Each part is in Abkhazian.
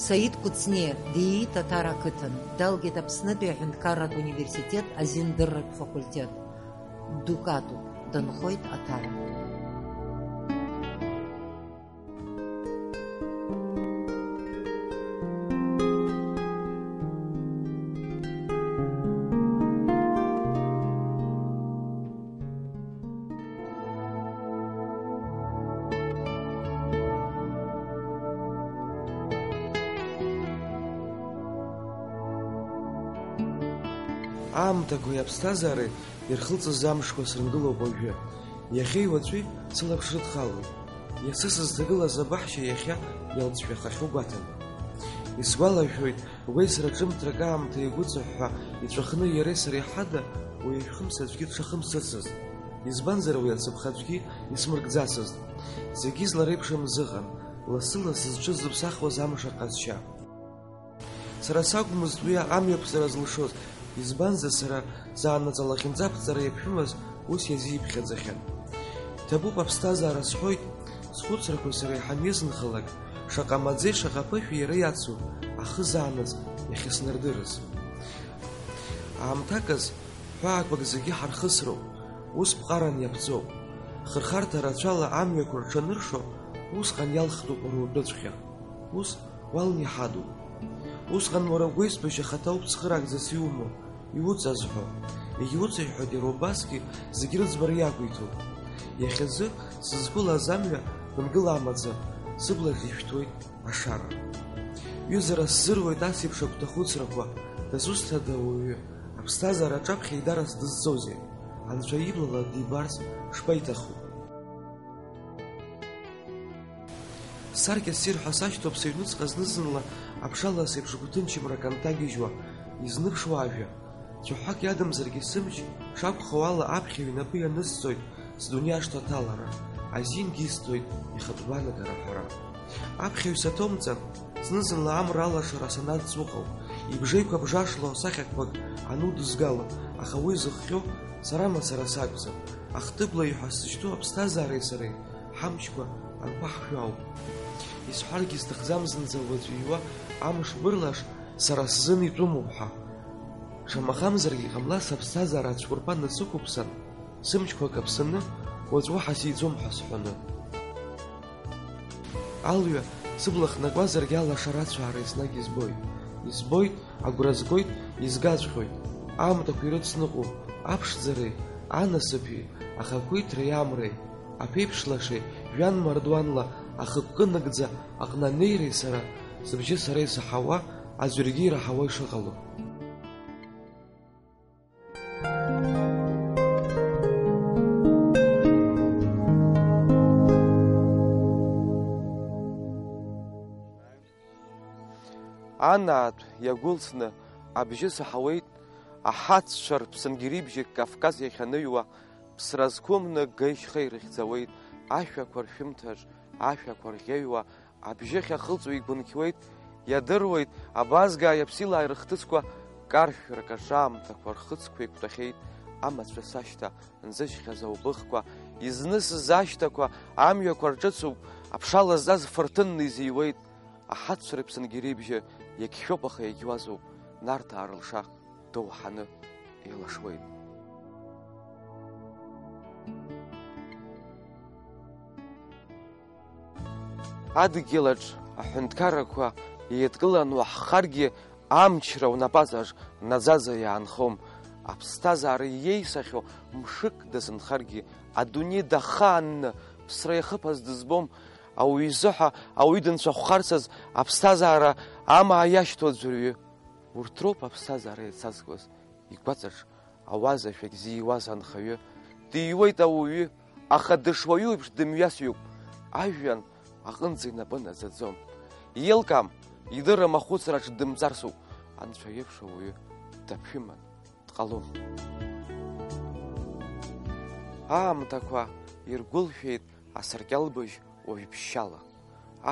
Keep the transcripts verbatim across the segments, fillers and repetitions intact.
Саид Кәыҵниа диит Аҭара ақыҭан, далгеит Аԥснытәи аҳәынҭқарратә университет азиндырратә факультет. Дукатуп, дынхоит Аҭара. Аамҭақәеи аԥсҭазаареи ирхылҵыз амшқәа срынгылоуп уажәы. Иахьеи уаҵәи сылаԥш рыдхалоит. Иацы сызҭагылаз абаҳча иахьа иалҵшәахахьоу гәаҭан. Исгәалашәоит, уеизара ҿымҭрак аамҭа игәыҵыҳәҳәа иҵәахны иареи сареи ҳада уи ашәхымс аӡәгьы дшахымсыцыз. Избанзар, уи ацаԥха аӡәгьы исмыркӡацызт. Зегьы излареиԥшымыз ыҟан, лассы-лассы зҽызыԥсахуаз амш аҟазшьа. Сара сакәмызт уи амҩаԥсара зылшоз, избанзар, сара заанаҵ алахьынҵа аԥҵара иаԥшәымаз ус иазиԥхьаӡахьан. Иҭабуп аԥсҭазаара сҳәоит, схәыцрақәа сара иҳамҩызынхалак, шаҟа маӡеи шаҟа ԥышәеи иара иацу ахы заанаҵ иахьыснардырыз. Аамҭаказ ҳәаақәак зегьы ҳархысроуп, ус ԥҟаран иаԥҵоуп. Хырхарҭа рацәала амҩақәа рҽаныршо, усҟан иалхтәуп уара утәыҵәҟьа. Ус уалны иҳадуп. Усҟан уара угәеисбыжь ахаҭа ауп цхыраагӡас иумоу, иуҵазҳәо. Егьуҵаиҳәоит иара убасгьы зегь рыӡбара иақәиҭуп. Иахьазы сызқәылаз амҩа бынгыла амаӡам, сыблаҿ ишәҭуеит ашара. Ҩызара сзыруеит ас еиԥш агәҭахәыцрақәа, дызусҭада ауаҩы, аԥсҭазаара аҿаԥхьа идарас дызцозеи? Анцәа иблала дибарц шԥаиҭаху? Саркьа ссирҳәа сашьҭоуп сыҩныҵҟа зны-зынла аԥшалас еиԥш гәҭынчымрак анҭагьежьуа, изныԥшуа ажәа. Цәаҳәак иадамзаргьы сымч шакәхо ала аԥхьаҩ инапы ианысҵоит сдунеи ашҭа аҭалара, азингьы исҭоит ихатә гәаанагара аҳәара. Аԥхьаҩ саҭоумҵан, зны-зынла амра алашара санаҵҵәҟьоу, ибжеиқәа бжашло асахьақәак анудызгало, аха уи зыхҟьо сара мацара сакәӡам, ахҭыблаҩ ҳәа сзышьҭоу аԥсҭазаареи сареи ҳамчқәа анԥаҳшәо ауп. Исҳәаргьы сҭахӡам зынӡа уаҵәы иуа амш бырлаш сара сзын итәымуп ҳәа. Шамахамзаргьы ҟамлар, сыԥсҭазаара ацәқәырԥа насықәыԥсан, сымчқәа каԥсаны, уаҵә уаҳа сиӡом ҳәа сҳәоны. Алҩа сыбла хнакуазаргьы алашара ацәаара еснагь избоит. Избоит, агәра згоит, изгаҵәҟьоит. Аамҭақәа ирыцныҟәо аԥшӡареи, анасыԥи, ахақәиҭреи амреи, аԥеиԥш лашеи, жәан мардуанла ахықәкы нагӡа аҟны анеиреи сара, сыбжьы сара исаҳауа, аӡәыргьы ираҳауа ишыҟало. Анаатә иагәылсны абжьы саҳауеит, аҳацәцәа рыԥсынгьы рыбжьы Кавказ иахьаныҩуа, ԥсра зқәымны геи-шьхеи рыхьӡауеит, ашәақәа ршәымҭаҿ ашәақәа рӷьеҩуа, абжьы ахьахылҵуа игәынқьуеит, иадыруеит, абазгааи аԥсилааи рыхҭысқәа каршәрак аҿы аамҭақәа рхыцқәа еиқәтәахьеит, амацәыс ашьҭа нзыжьхьаз аубыхқәа, изнысыз ашьҭақәа амҩақәа рҿыцуп, аԥшалас зҵаз фырҭынны изиуеит, аҳацәцәа рыԥсынгьы рыбжьы иагьшәоуп, аха иагьуазоуп, Нарҭаа рылша доуҳаны еилашуеит. Адгьылаҿ аҳәынҭқаррақәа еидкыланы уаҳхаргьы, амчра унапаҵаҿ наӡаӡа иаанхом. Аԥсҭазаара иеисахьоу мшык дазынхаргьы, адунеи дахаанны ԥсра иахыԥаз дызбом. Ауаҩы изыҳәа ауаҩы дынцәахәхарцаз аԥсҭазаара амаа иашьҭоу аӡәырҩы. Урҭ роуп аԥсҭазаара еицазкуаз, игәаҵаҿ ауазашәагь зиуаз анхаҩы. Диуеит ауаҩы, аха дышуаҩу еиԥш дымҩасҩуп. Ажәҩан аҟынӡа инапы наӡаӡом. Иеилкаам, идырам ахәыцраҿ дымҵарсуп. Анцәа иеиԥш ауаҩы даԥшәыман дҟалом. Аамҭақәа иргәылшәеит асаркьалбыжь уажә ԥшьшьала.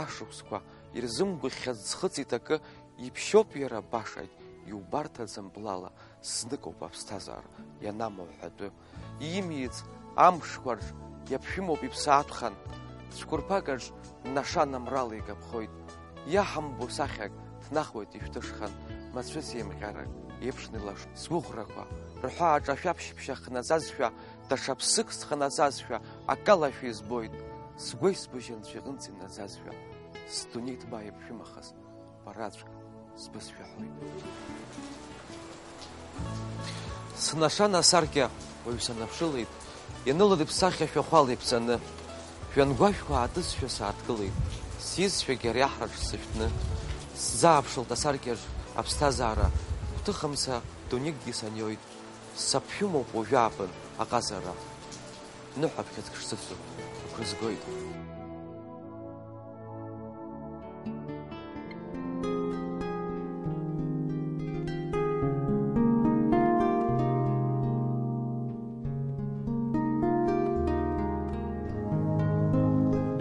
Ашықәсқәа ирзымгәаӷьхьаз ӡхыҵ иҭакы, иԥшьоуп иара башагь, иубарҭаӡам блала, зныкоуп аԥсҭазаара ианамоу ҳәатәы. Имиц амшқәа рҿ иаԥшәымоуп иԥсы аҭәхан, цәқәырԥак аҿ нашан амрала икаԥхоит. Иаҳамбо сахьак ҭнахуеит ишәҭышхан, мацәыс еимҟьарак еиԥшны илашо. Сгәыӷрақәа рҳәаа аҿашәаԥшьԥшь ахнаҵазшәа, даҽа ԥсык сханаҵазшәа, акалашәа избоит, сгәеисбыжь анцәа иҟынӡа инаӡазшәа, сдунеи ҭбаа иаԥшәымахаз, бараӡәк збызшәа ҳәоит. Снаша насаркьа уаҩ санаԥшылеит, ианылеит бсахьа шәахәала иԥҵаны. Жәҩангәашәқәа аатызшәа сааҭгылеит, сизшәагь ари аҳраҿ сышәҭны. Сзааԥшылт асаркьаҿ аԥсҭазаара, гәҭыхымца дунеикгьы саниоит, саԥшәымоуп уажәы ааԥын аҟазара. Ныҳәаԥхьыӡ шсыцу ақәызгоит.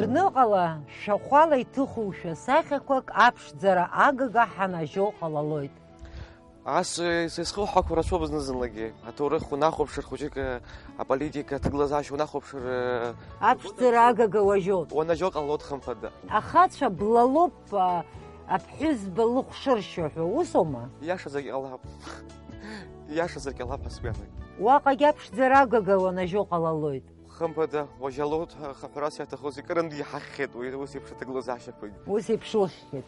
Рныҟала шәахәала иҭыхушәа сахьақәак аԥшӡара агага ҳанажьо ҟалалоит. Ас, э, сызхылҳақәо рацәоуп зны-зынлагьы. Аҭоурых унахәаԥшыр, хәыҷык, э, аполитика, аҭагылазаашьа унахәаԥшыр, э, аԥшӡара агага уажьоуп. Уанажьо ҟалоит, хымԥада. Ахацәа блалоуп, а, аԥҳәызба лыхәшыршьо ҳәа, усоума? Иашазаргь ҟалап. Иашазаргь ҟалап ҳәа сгәы иаанагоит. Уаҟагь аԥшӡара агага уанажьо ҟалалоит. Хымԥада, уажәы алоҭ, аха ҳәарас иаҭахузеи, кырынтә иҳахьхьеит уи, ус еиԥш аҭагылазаашьақәагьы. Ус еиԥш ухьхьеит.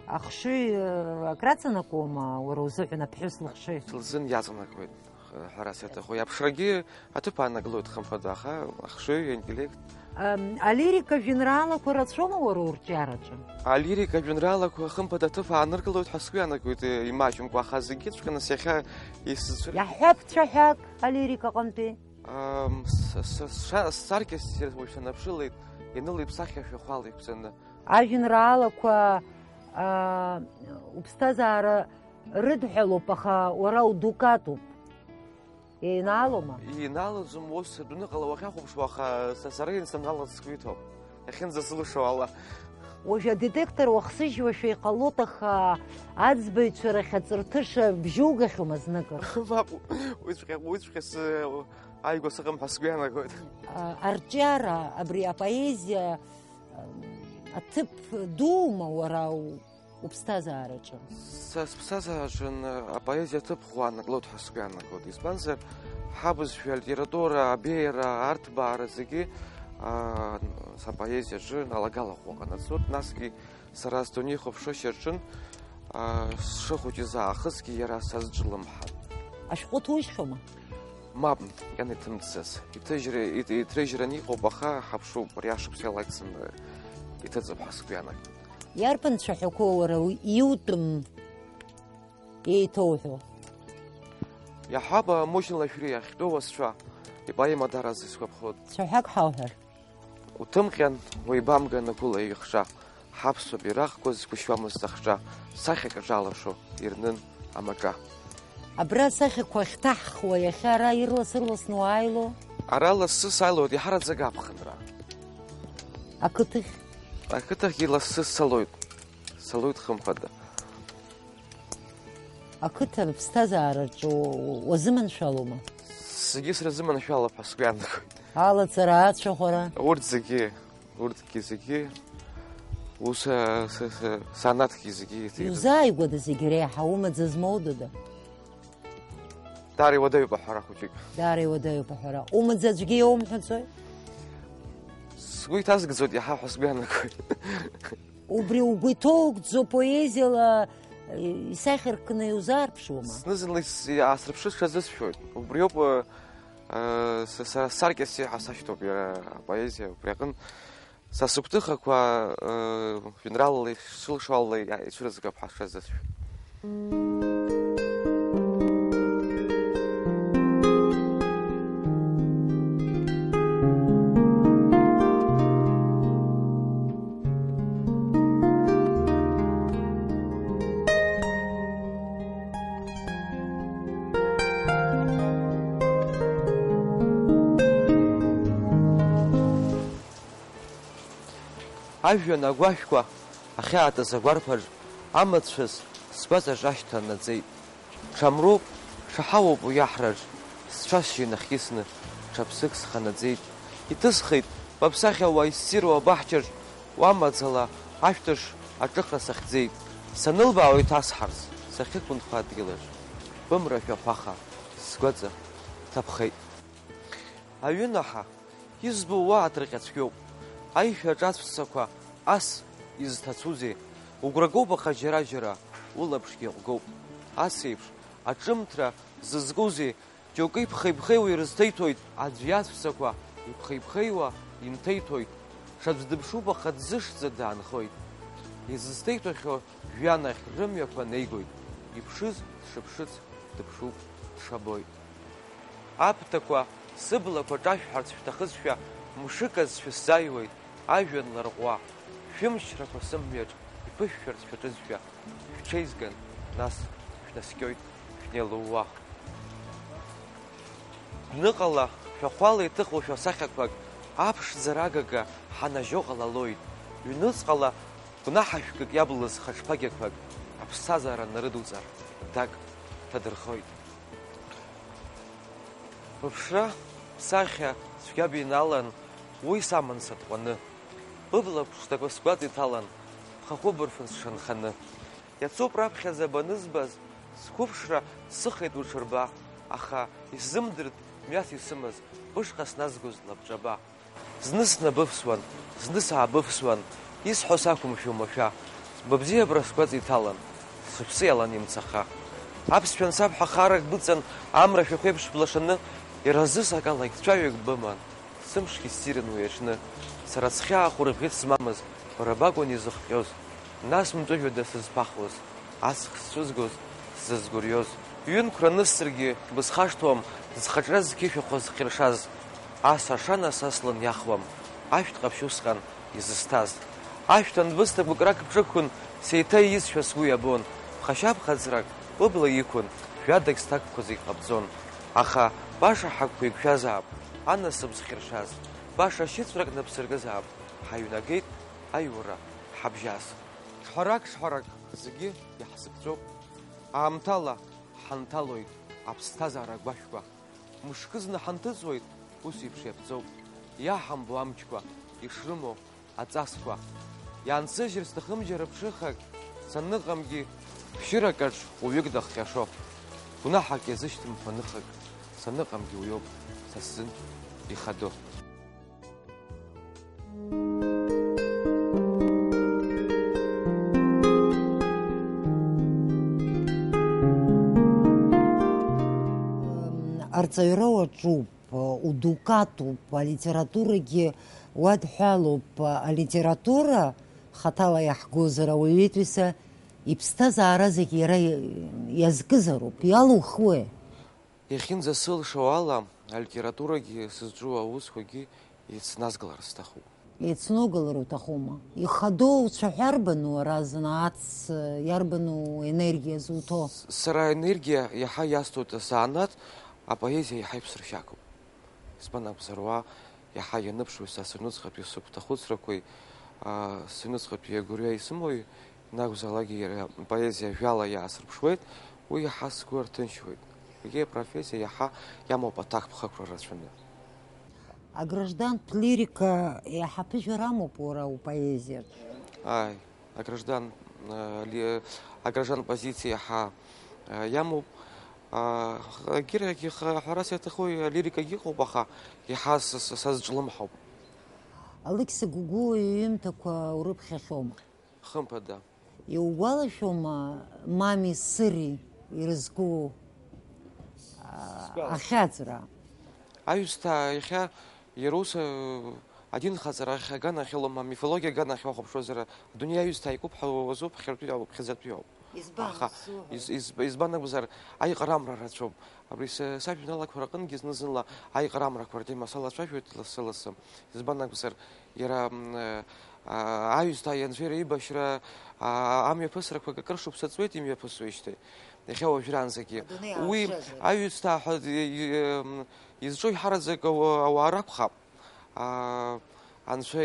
Ахшыҩ, э, акраҵанакуама уара узыҳәан аԥҳәыс лыхшыҩ? Лзын иаҵанакуеит, х-, ҳәарас иаҭаху. Иаԥшрагьы аҭыԥ аанагалоит, хымԥада, аха ахшыҩ, аинтеллект. Ам, алирика жәеинраалақәа рацәоума уара урҿиараҿы? Алирика жәеинраалақәа, хымԥада, аҭыԥ ааныркылоит ҳәа сгәы иаанагоит, э, имаҷымкәа, аха зегьыҵәҟьа нас иахьа исыцәыр- Иаҳҳәап цәаҳәак алирика аҟынтәи. Ам, с-, с-, сша-, саркьа ссир уажә санаԥшылеит, ианылеит бсахьа шәахәала иқәҵаны. Ажәеинраалақәа, аа, уԥсҭазаара рыдҳәалоуп, аха уара удукатуп. Еинаалома? Иналаӡом, ус адәныҟала уахьахәаԥшуа, аха са сара инсаналац сгәы иҭоуп. Иахьынӡасылшо ала. Уажә адетектор уахсыжьуашәа иҟалоит, аха аӡбаҩцәа рахь аҵырҭыша бжьугахьоума зныкыр? Мап, уиҵәҟьа, уиҵәҟьа сы-, ааигәа сыҟам ҳәа сгәы иаанагоит. А, арҿиара, абри апоезиа, а, аҭыԥ дуума уара у-, уԥсҭазаараҿы? Са сԥсҭазаараҿы, н-, апоезиа аҭыԥ ӷәӷәа анаклоит ҳәа сгәы иаанагоит. Избанзар, ҳабызшәа, алитература, абеиара, арҭбаара зегьы, а, н-, сапоезиаҿы алагала ӷәӷәа ҟанаҵоит, насгьы сара сдунеихәаԥшышьа рҿын, аа, сшыхәыҷыз аахысгьы иара сазҿлымҳан. Ашәҟәы ҭужьхьоума? Мап, макьана иҭымҵӡац. Иҭыжьра-, иҭ-, иҭрыжьраны иҟоуп, аха ҳаԥшуп, ари ашықәс иалагӡаны иҭыҵып ҳәа сгәы иаанагоит. Иарбан цәаҳәақәоу уара уи иутәым еиҭоуҳәо? Иаҳҳәап, Мушьни Лашәриа иахьтәоу уасцәа, ипоема дараӡа исгәаԥхоит. Цәаҳәак ҳауҳәар? Уҭымҟьан, уеибамган агәыла еихша, ҳаԥсуа бираҟқәа згәышьуамызт ахҿа, сахьак аҿалашо ирнын амаҿа. Абра асахьақәа ахьҭаҳхуа иахьа ара ирлас-ырласны уааило? Ара лассы сааилоит, иҳараӡак аԥхынра. Ақыҭахь? Ақыҭахьгьы лассы сцалоит, сцалоит хымԥада. Ақыҭа аԥсҭазаараҿы у-, уазыманшәалома? Зегьы срызыманшәалап ҳәа сгәы иаанагоит. Алаҵара, ацәаӷәара? Урҭ зегьы, урҭгьы зегьы, ус, а, с-, с-, санаҭгьы зегьы. Иузааигәада зегьы реиҳа, умаӡа змоудада? Даара иуадаҩуп аҳәара хәыҷык. Даара иуадаҩуп аҳәара. Умаӡа аӡәгьы иоумҳәаӡои? Сгәы иҭазгӡоит иаҳа ҳәа сгәы иаанагоит. Убри угәы иҭоугӡо поезиала, э, исахьаркны иузаарԥшуама? Зны-зынла ис-, аасырԥшыр сҽазысшәоит. Убриоуп, э, э, са, сара саркьа сеиҳа сашьҭоуп иара апоезиа, убри аҟын са сыгәҭыхақәа, э, жәеинраалала ишылшо ала иа-, ицәырызгап ҳәа сҽазысшәоит. Ажәҩан агәашәқәа ахьаатыз агәарԥаҿ амацәыс сгәаҵаҿ ашьҭа наӡеит. Ҽа мроуп, ҽа ҳауоуп уи аҳраҿ, сцәашьа инахьисны, ҽа ԥсык сханаӡеит. Иҭысхит, ба бсахьа уа иссируа абаҳчаҿ, уамаӡала ашәҭыш аҿыхра сахьӡеит. Санылбаауа иҭасҳарц, сахьықәынхо адгьылаҿ, бымра шәахәаха, сгәаҵа ҭаԥхеит. Аҩынаҳа, избо уа аҭырҟьа цәгьоуп. Аишәа аҿацәцақәа ас изҭацузеи? Угәра гоуп, аха џьара-џьара улаԥшгьы ҟәгоуп. Ас еиԥш аҿымҭра зызкузеи? Џьоукы иԥхеибхеиуа ирызҭеиҭоит, аӡә иацәцақәа иԥхеибхеиуа инҭеиҭоит. Ҽаӡә дыԥшуп, аха дзышӡа даанхоит. Изызҭеиҭәахьоу жәҩанахь рымҩақәа неигоит. Иԥшыз дшыԥшыц дыԥшуп, дшабоит. Аԥҭақәа сыблақәа ҿашәҳәарц шәҭахызшәа, мшык азы шәысзааиуеит, ажәҩан ларҟәуа, шәымчрақәа сымҩаҿ иԥышәшәарц шәаҿызшәа, шәҽеизган, нас шәнаскьоит шәнеилууа. Дәныҟала, шәахәала иҭыху шәасахьақәак аԥшӡара агага ҳанажьо ҟалалоит, ҩнуҵҟала гәнаҳа шәкык иаблыз хаҿԥагьақәак аԥсҭазаара нарыдуҵар, дак ҭадырхоит. Быԥшра, бсахьа цәгьа биналан, уи саман сатҟәаны. Быбла ԥшӡақәа сгәаҵа иҭалан, бхахәы бырфын сшанханы. Иацуп раԥхьаӡа банызбаз, сқәыԥшра сыхеит уҽырба, аха исзымдырт мҩас исымаз, бышҟа сназгоз лабҿаба. Зны снабывсуан, зны саабывсуан, исҳәо сақәымшәо умашәа, быбзиабара сгәаҵа иҭалан, сыԥсы иалан имцаха. Аԥсшәа ансабҳәа харак быҵан, амра шәахәеиԥш блашаны, иара зыс акалагь цәаҩак быман, сымшгьы ссирын уи аҽны. Сара схьаа хәырбӷьыц змамыз, бара бакәын изыхҟьоз, нас мҵәыжәҩада сызԥахуаз, аҵх сцәызгоз, сзызгәырҩоз. Ҩынқәра анысҵаргьы бысхашҭуам, зхаҿра зқьышәахәа зхьыршаз. Ас ашана са слыниахуам, ашәҭ ҟаԥшь усҟан изысҭаз. Ашәҭ анбысҭа гәыкрак бҿықәын, сеиҭа иисшәа сгәы иабон. Ԥхашьа ԥхаҵрак быбла иқәын, жәадагь сҭакқәа зегь ҟабҵон. Аха баша ҳагәқәа еиқәшәазаап, анасыԥ зхьыршаз. Баша шьыҵәрак напсыргазаап, ҳаҩнагеит аиура ҳабжьас. Ҿҳәарак-ҿҳәарак зегьы иаҳзыԥҵәоуп. Аамҭала ҳанҭалоит аԥсҭазаара агәашәқәа. Мышкызны ҳанҭыҵуеит, ус еиԥш иаԥҵоуп. Иаҳамбо амчқәа, ишрымоу аҵасқәа. Иаансыжьыр сҭахым џьара ԥшыхак, саныҟамгьы ԥшьыракаҿ уаҩык дахҟьашо. Гәнаҳак иазышьҭымхуа ныхак, саныҟамгьы уиоуп са сзын ихадоу. Арҵаҩра уаҿуп, удукатуп, алитературагьы уадҳәалоуп, алитература хаҭала иаҳгозар, ауаҩытәыҩса иԥсҭазаара зегь иара иазкызароуп, иалухуеи? Иахьынӡасылшо ала, алитературагьы сызҿу аусқәагьы еицназгалар сҭахуп. Еицноугалар уҭахума? Ихадоу уцәаҳәа арбану ара зны ац, иарбану енергиа зуҭо? С-, сара аенергиа иаҳа иасҭоит азанааҭ, апоезиа иаҳа иԥсыршьагоуп. Избан акәзар, уа иаҳа ианыԥшуеит са сыҩнуҵҟатәи сыгәҭахәыцрақәеи, аа, сыҩнуҵҟатәи агәырҩа исымоуи, ианакәзаалакгьы иара апоезиа ажәала иаасырԥшуеит, уи иаҳа сгәы арҭынчуеит. Егьи апрофессиа иаҳа иамоуп аҭакԥхықәра рацәаны. Аграждантә лирика иаҳа ԥыжәара амоуп уара упоезиаҿ? Ааи, аграждан, э, ли-, аграждан позициа иаҳа, э, иамоуп. А, егьирахь ха-, ҳәарас иаҭаху алирикагьы ыҟоуп, аха иаҳа са, са, сазҿлымҳауп. Алықьса Гәыгәуа иҩымҭақәа урыԥхьахьоума? Хымԥада. Иугәалашәома мами сыри ирызку, а, Сгәалашәоит. Ахьаҵра? Аҩсҭаа иахьа иара ус, э, адинхаҵара ахь аганахь аума, амифологиа аганахь уахәаԥшуазар, адунеи аҩсҭаа икуп ҳәа уазуп, ԥхьартәи ауп, ԥхьаӡатәи ауп. Избан Аха узуҳәо? Из-, из-, избан акәзар, аиҟарамра рацәоуп. Абри са-, сажәеинраалақәа рҟынгьы зны-зынла аиҟарамрақәа ртема салацәажәоит лассы-лассы. Избан акәзар, иара, м, э, а, аҩсҭаа анцәа иара аибашьра, а, амҩаԥысрақәак акыр шықәса ҵуеит имҩаԥысуеижьҭеи. Иахьа уажәраанӡагьы. Адунеи Уи аалҿаҿаҿ. Аҩсҭаа ҳәа, э, э, м, изҿу еиҳараӡак ауа-, ауаа ракәхап. Аа, анцәа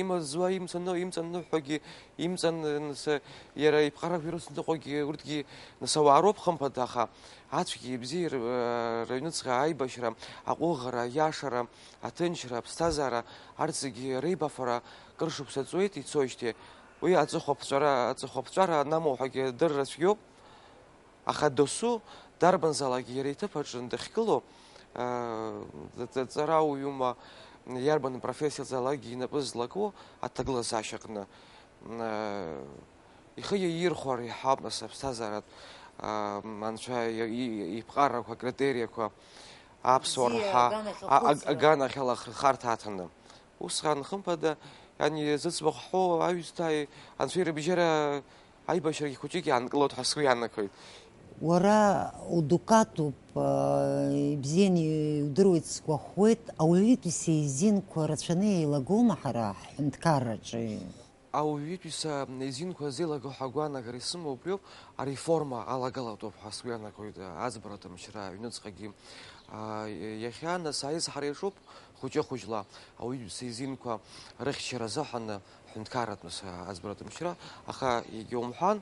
имаӡуа, имҵаны, имҵаныҳәогьы, имҵан, нас, иара иԥҟарақәа ирыцныҟәогьы, урҭгьы, нас, ауаа роуп, хымԥада, аха ацәгьеи абзиеи р-, рыҩныҵҟа аибашьра, аҟәыӷара, аиашара, аҭынчра, аԥсҭазаара, арҭ зегьы реибафара кыр шықәса ҵуеит, ицоижьҭеи. Уи аҵыхәаԥҵәара, аҵыхәаԥҵәара анамоу ҳәагьы адырра цәгьоуп, аха досу дарбанзаалакгьы иара иҭыԥ аҿы дахьгылоу, аа, ҵ-, ҵ-, ҵарауаҩума, иарбан профессиазаалакгьы инапы злаку аҭагылазаашьаҟны, аа, ихы иаирхәар иаҳауп, нас, аԥсҭазааратә, аа, анцәа и-, и-, иԥҟарақәа, акритериақәа, аԥсуаа Бзиа, рҳа-, аганахь а-, а-, ахәыцра. Аганахьала ахырхарҭа аҭаны. Усҟан, хымԥада, ани зыӡбахә ҳҳәо аҩсҭааи анцәеи рыбжьара аибашьрагьы хәыҷык иаанкылоит ҳәа сгәы иаанагоит. Уара удукатуп, аа, ибзианы иудыруеит, сгәахәуеит, ауаҩытәыҩса изинқәа рацәаны еилагома ҳара ҳҳәынҭқарраҿы? Ауаҩытәыҩса изинқәа зеилаго ҳәа агәаанагара исымоу убриоуп, ареформа алагалатәуп ҳәа сгәы иаанагоит, аӡбаратә мчра аҩныҵҟагьы. Аа, иахьа, нас, аизҳара иаҿуп, хәыҷы-хәыҷла ауаҩытәыҩса изинқәа рыхьчара азыҳәан ҳҳәынҭқарратә, нас, аӡбаратә мчра, аха егьа умҳәан,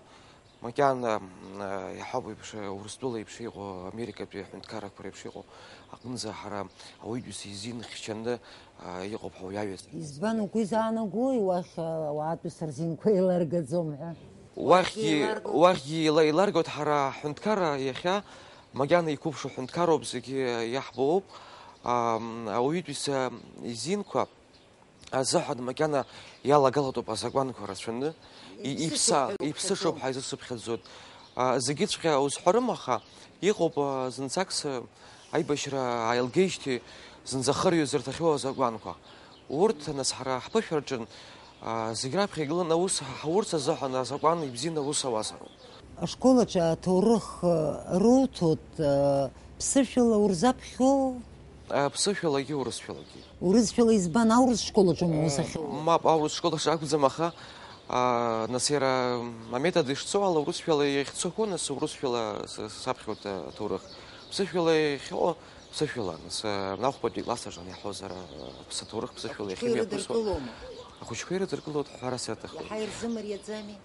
макьана, м, иаҳауп еиԥш, Урыстәыла еиԥш иҟоу, Америкатәи аҳәынҭқаррақәа реиԥш иҟоу аҟынӡа ҳара ауаҩытәыҩса изин хьчаны, а, иҟоуп ҳәа уаҩаҩыҵ. Избан угәы изаанагои уахь, а, ауаатәыҩса рзинқәа еиларгаӡом ҳәа? Уахьгьы, уахьгьы еиларгоит. Уахьгьы еила-, еиларгоит ҳара аҳәынҭқарра иахьа, макьана иқәыԥшу ҳәынҭқарроуп, зегьы иаҳбоуп. Ам, ауаҩытәыҩса изинқәа азыҳәан макьана иалагалатәуп азакәанқәа рацәаны, и-, иԥса-, Иԥсышоуп ҳәа иԥсышоуп ҳәа изысыԥхьаӡоит. А, зегьыҵәҟьа узҳәарым, аха иҟоуп, а, зынӡакс, а, аибашьра ааилгеижьҭеи зынӡа хырҩо зырҭахьоу азакәанқәа. Урҭ, нас, ҳара ҳԥышәарҿын, а, зегь раԥхьа игылан аус ҳаурц азыҳәан азакәан ибзианы аус ауазароуп. Ашкол аҿы аҭоурых, э, руҭоит, э, ԥсышәала урзаԥхьоу? Э, ԥсышәалагьы, урысшәалагьы. Урысшәала избан, аурыс школ аҿы ума Э, усахьоу? Мап, аурыс школ аҿы акәӡам, аха, а, нас иара аметод ишцо ала, урысшәала иахьцахәы, нас урысшәала с-, саԥхьоит, э, аҭоурых. Ԥсышәала иахьыҟоу, ԥсышәала, нас, э, нахәбатәи класс аҿы иаҳауазар, э, ԥс-, аҭоурых ԥсышәала Ахәыҷқәа иахьымҩаԥысуа. Ирыдыркылома? Ахәыҷқәа ирыдыркылоит ҳәа саҭахуп. Иаҳа ирзымариаӡами?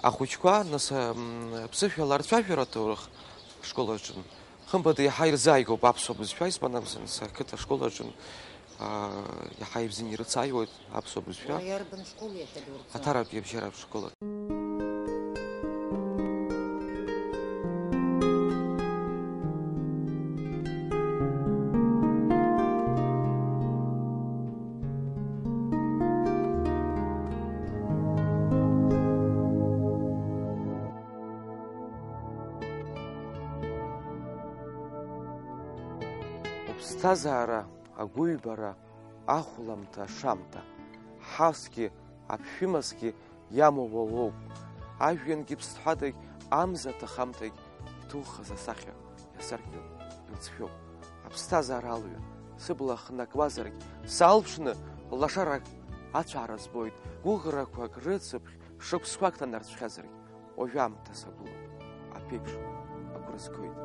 Ахәыҷқәа, нас, м, ԥсышәала рцәажәара аҭоурых школ аҿы. Хымԥада, иаҳа ирзааигәоуп аԥсуа бызшәа, избан акәзар, нас, ақыҭа школ аҿы, а, иаҳа ибзианы ирыцааиуеит аԥсуа бызшәа. Уара иарбан школ иахьа дурҵон? Аҭаратәи абжьаратә школ аҿы. Уԥсҭазаара, агәыҩбара, ахәламҭа, ашамҭа, ҳасгьы, аԥшәымасгьы иамоу уа уоуп. Ажәҩангьы ԥсҭҳәадагь, амза ҭахамҭагь иҭухыз асахьа иасаркьоуп, илҵшәоуп. Аԥсҭазаара алҩа, сыбла хнакуазаргь, салԥшны лашарак ацәаара збоит, гәыӷрақәак рыцыԥхь шықәсқәак ҭанарцәхьазаргь, уажәы аамҭа сагәылоуп, аԥеиԥш агәра згоит.